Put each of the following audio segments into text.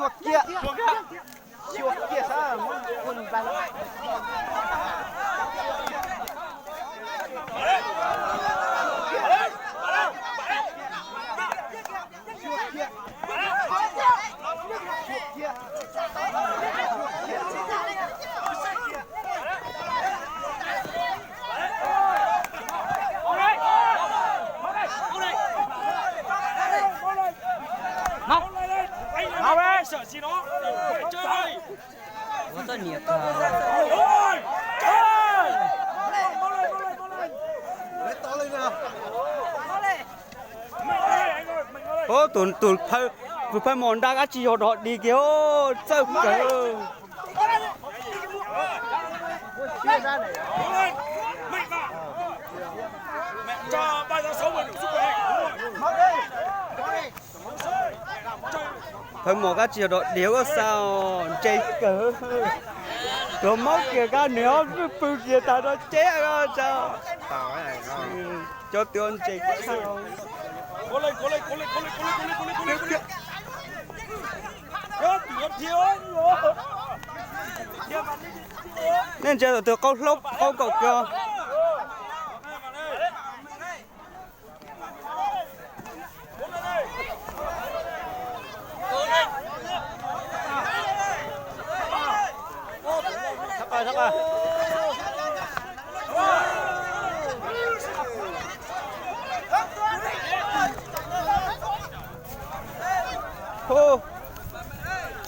Kiag, xyuas kiag sab. Tus, tus phawj mos nrab kab tsis yog dog dig kiag, txawj kawg. Phawj mos kab tsis yog dog dig, koj xa ntse kawg. Tuag mob kiag kab nws ob vwj pw kiag tag rau ceb ko tsa. Cov twb ntse kawg. Nej ntsia tus twg qaub hlaub qaub nkaus kiag.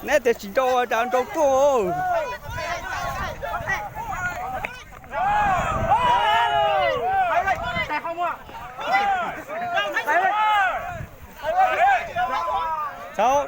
Neb tias tsis nrau cas nrau tuaj. Txhob.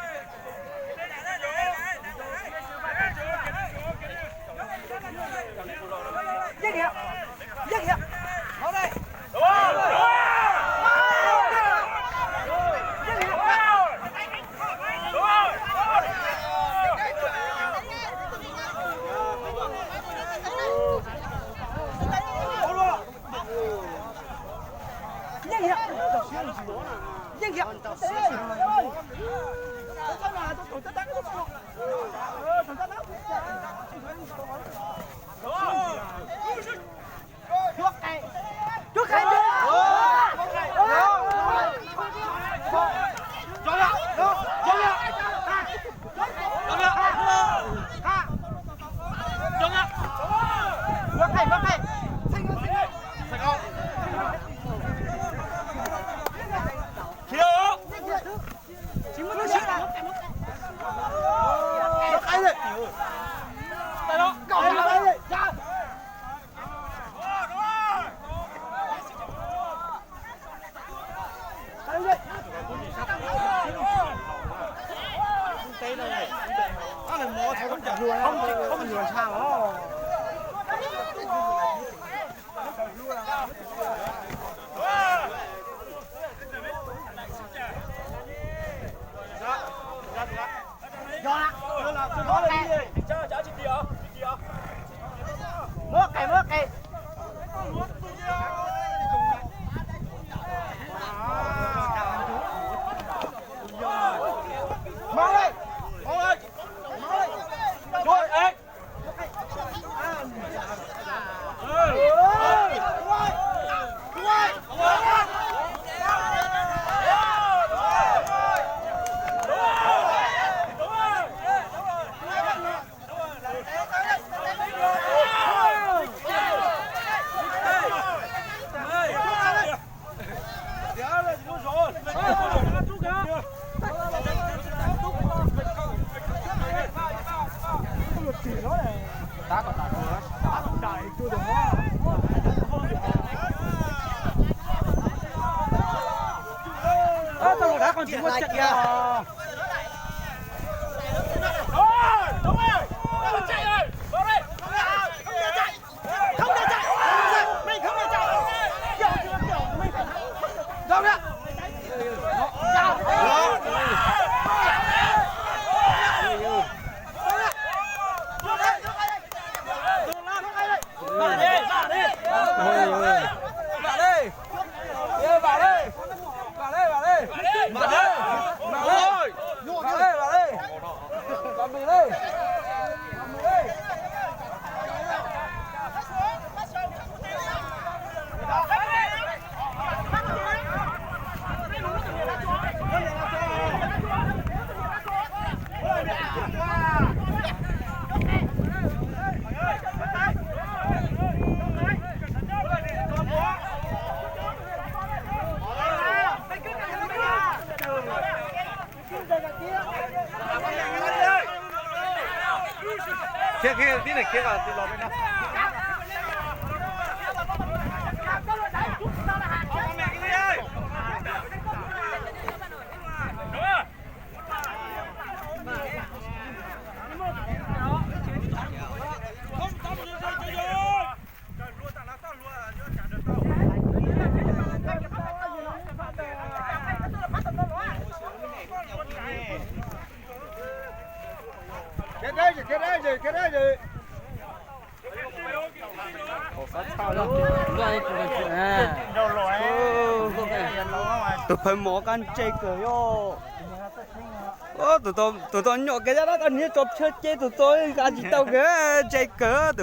Khiav, khiav, tib neeg khiav kom tsis los peb no. Tus phaw mov kab ntse kawg yom. Tus tau nyom kiag zaj dab tau niag tso tshawb ceb tus tau kab tsis tau kawg, ntse kawg.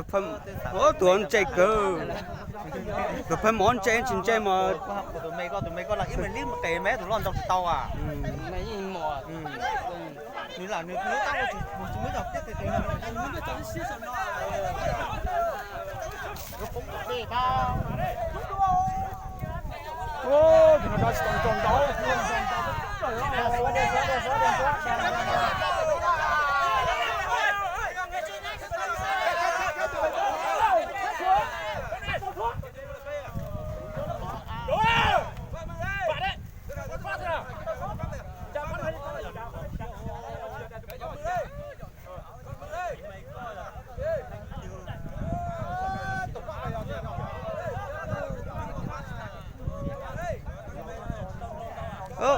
Tus ntse kawg. Tus phaw mov ntse tsis ntse mas.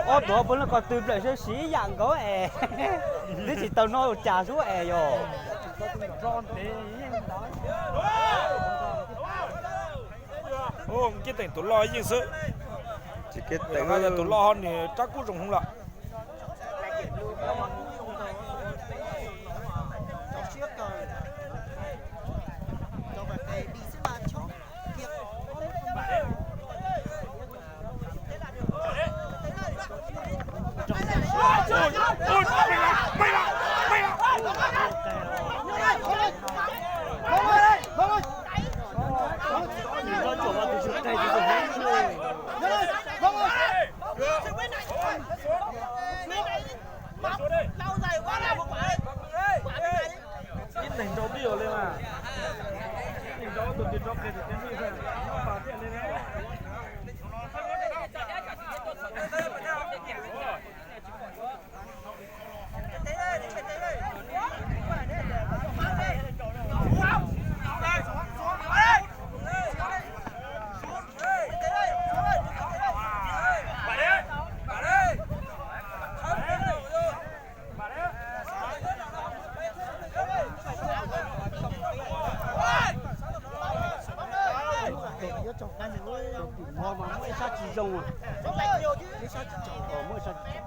Ob tug puav leej ko tw nplawm sib ib yam nkaus es twb tsis tau noj ua cas xwb es yog. Kiv teem tus loj yeej xwb. Tus loj ho nws rab kub zoo hwv lawm. Ib neeg nrau dib os li mas. Ib neeg nrau tus twg nrau qis tus twg nyob pas thiaj li. Muaj ib sab tsis zoo, ib sab tsis tsaus, muaj ib sab tsis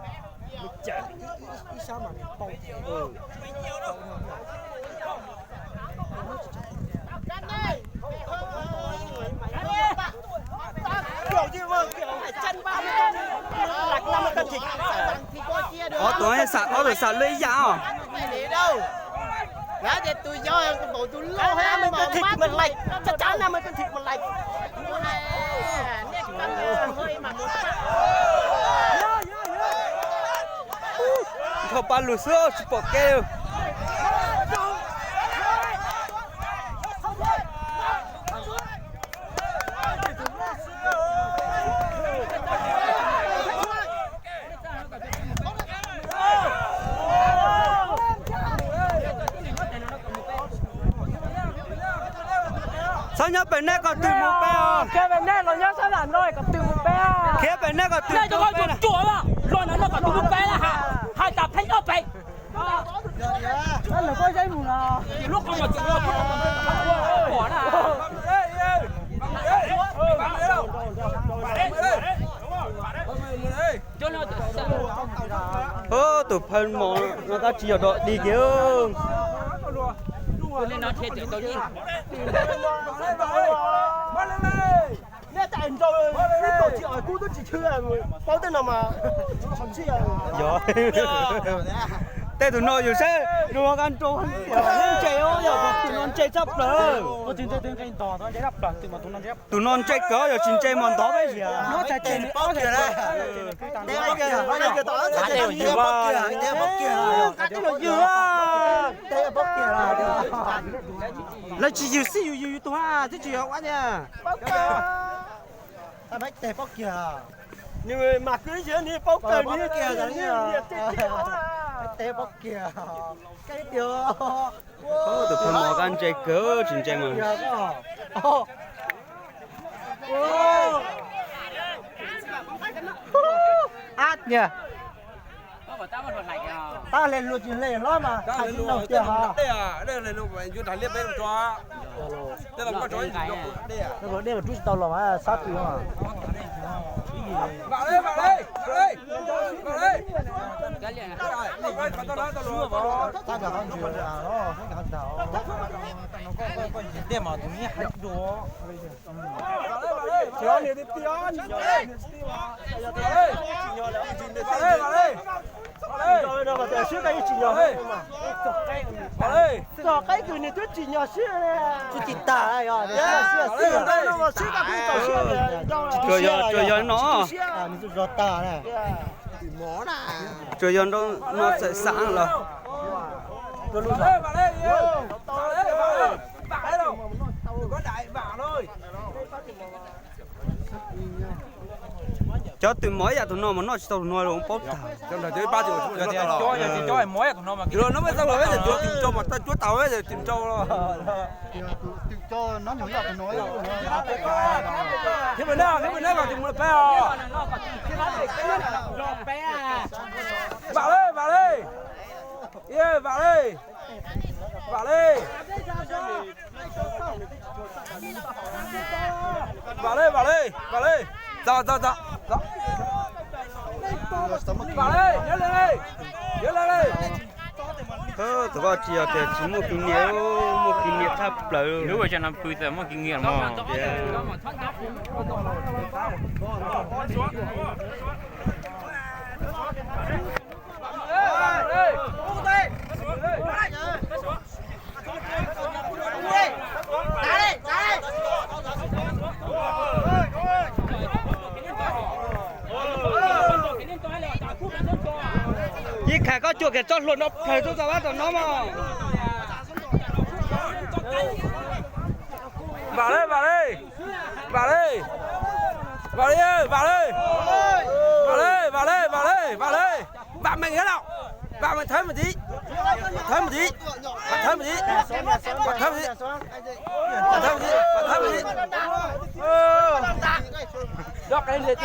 tsaus, ib sab mas pau. Ob tug, ob tug xam lub ib yam os. Tus yau npaum tus loj, tsa tsa na mas koj thim mas lais. Nthau paj lug xwb tsis pom kev. Txhob nyob pem nej, kom twm mus pem os. Khiav pem nej, kom twm mus pem. Los no no kom twm mus pem, hais tas peb nyob pem. Tus phaw mos no tab tsis yog dog dig kiag. Yog. Tej tus no yus saib, tus no ka nrau, ntse, yog tus no ntse tshaj plaws. Tus no ntse kawg, yog tsis ntse mas ntov peb zias. Lawv tsis yws xij yus, yus yus tus a, twb tsis yog ua ntej. Tab meej teg paub kiag. Nws mas kwv yees nws paub kawg, nws paub kiag, teg paub kiag. Kab tiag. Tus phaj mos kab ntse kawg, tsis ntse mas. Ab niag. Tab hle luag tsis hle hlob mas hais tsis laug tiag hos. Dej mas rub tsis tau los mas sab twg. Dej mas tus me heev dua. Txog qaib kws nws twb tsim nyog sib, twb tsis tag, tsuas yog no, tsuas yog nrau no txawm xav los. Cov twm mos ib yam tus no mas noj tsis tau tus no los paub tag. Vam le, vam le. Vam le. Vam le, vam le, vam le. Txog, txog, txog, txog. Vam le, yog le, yog le. Tus koj tsis yog tias tsis muaj kws nias, muaj kws nias tshaj plaws. Lub ua cas no pw txawm muaj kws nias mog. Yeej kham koj cuam kiag tsob hlua no plawg tuaj txog pab tom no mog. Vam le, vam le, vam le, vam le, vam le, vam le, vam le, vam le, vam meej thiab lauj, vam meej thawb mus tid, thawb mus tid, thawb mus tid, thawb mus tid, thawb mus tid, thawb mus tid.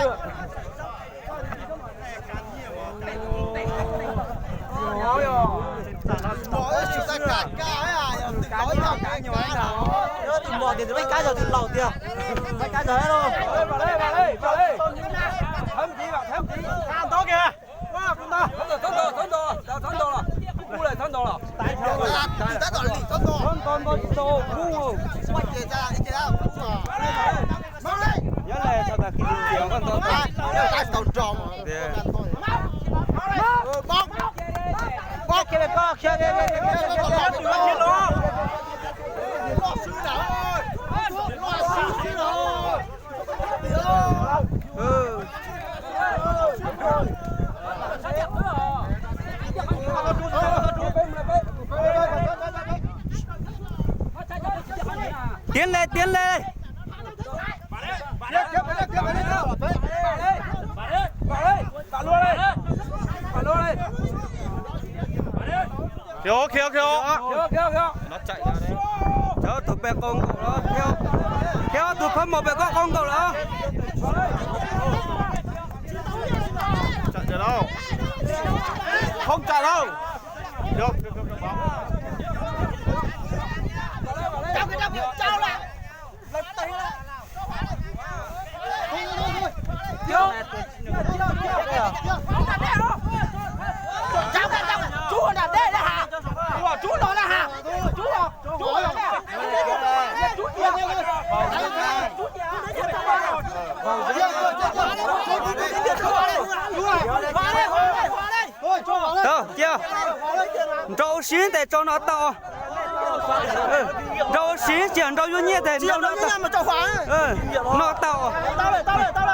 Tus mos tias tus leej kab yog tus laus tiag. Leej kab yog lauj. Nyob le txog tag kis tus tias koj nto tias. Tiến lên, tiến lên. Khiav, khiav, khiav. Cov tus pem qau nkaus los, khiav, khiav tus phab mos pem koj qau nkaus los. Không chạy đâu. Tau, cia. Nrau ua si tes tso no tau. Nrau ua si, tsis yog nrau yuav nyiaj tes nrau no tau. No tau.